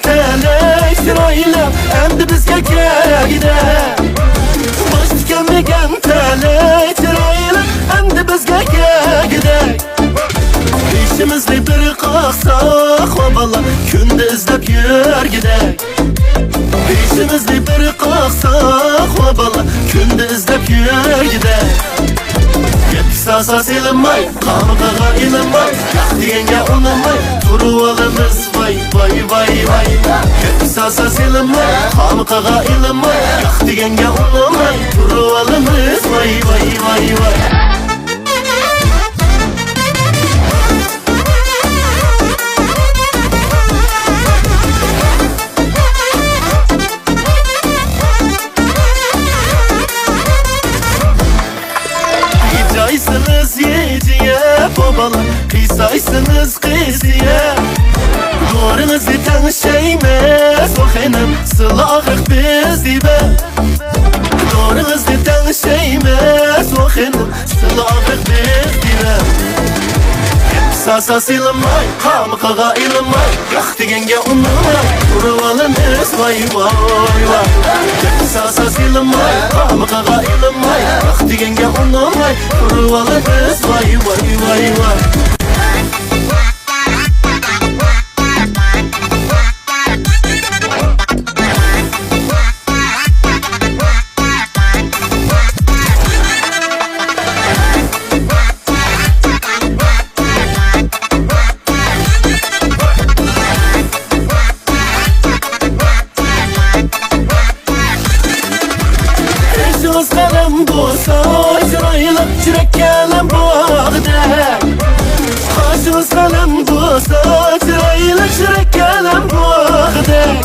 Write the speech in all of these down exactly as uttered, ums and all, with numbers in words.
تەلەي چىرايلىق ئەمدى بىزگە كەلگۈدەك. باشتا كەلمىگەن تەلەي چىرايلىق ئەمدى بىزگە كەلگۈدەك. بېشىمىزنى بىر قاقساق، ۋا بالا، كۈندە ئىزدەپ يۈرگۈدەك. بېشىمىزنى بىر قاقساق، ۋا بالا، كۈندە ئىزدەپ يۈرگۈدەك. گەپكە ساسا سېلىنماي، قامىقىغا ئېلىنماي، ياق دېگەنگە ئۇنىماي تۇرۇۋالىمىز، ۋاي، ۋاي، ۋاي، ۋاي. گەپكە ساسا سېلىنماي، قامىقىغا ئېلىنماي، ياق دېگەنگە ئۇنىماي تۇرۇۋالىمىز، ۋاي، ۋاي، ۋاي، ۋاي. يېجايسىڭىز يېجىيە، بوبالا، قىيسايسىڭىز قىيسىيە. دورىڭىزنى تەڭشەيمىز، ئۇ خېنىم، سىلى ئاغرىق بىز دېمە. دورىڭىزنى تەڭشەيمىز، ئۇ خېنىم، سىلى ئاغرىق بىز دېمە. ساسا سېلىنماي، قامىقىغا ئېلىنماي، ياق دېگەنگە ئۇنىماي تۇرۇۋالىمىز، ۋاي، ۋاي، ۋاي. ساسا سېلىنماي، قامىقىغا ئېلىنماي، ياق دېگەنگە ئۇنىماي تۇرۇۋالىمىز، ۋاي، ۋاي، ۋاي، ۋاي. قېشىڭىز قەلەم بولسا، چىرايلىق يۈرەككە ئەلەم بولغۇدەك. قېشىڭىز قەلەم بولسا، چىرايلىق يۈرەككە ئەلەم بولغۇدەك.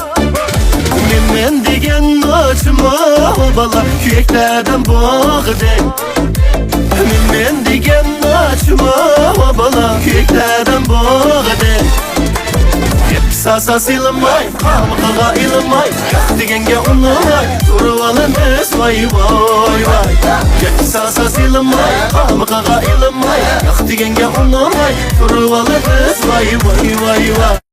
مەن، مەن دېگەن ئاچما، ئۇ بالا كۆيەكتە ئادەم بولغۇدەك. مەن، مەن دېگەن ئاچما، ئۇ بالا كۆيەكتە ئادەم بولغۇدەك. گەپكە ساسا سېلىنماي، قامىقىغا ئېلىنماي، ياق دېگەنگە ئۇنىماي تۇرۇۋالىمىز، ۋاي، ۋاي، ۋاي. گەپكە ساسا سېلىنماي، قامىقىغا ئېلىنماي، ياق دېگەنگە ئۇنىماي تۇرۇۋالىمىز، ۋاي، ۋاي، ۋاي، ۋاي.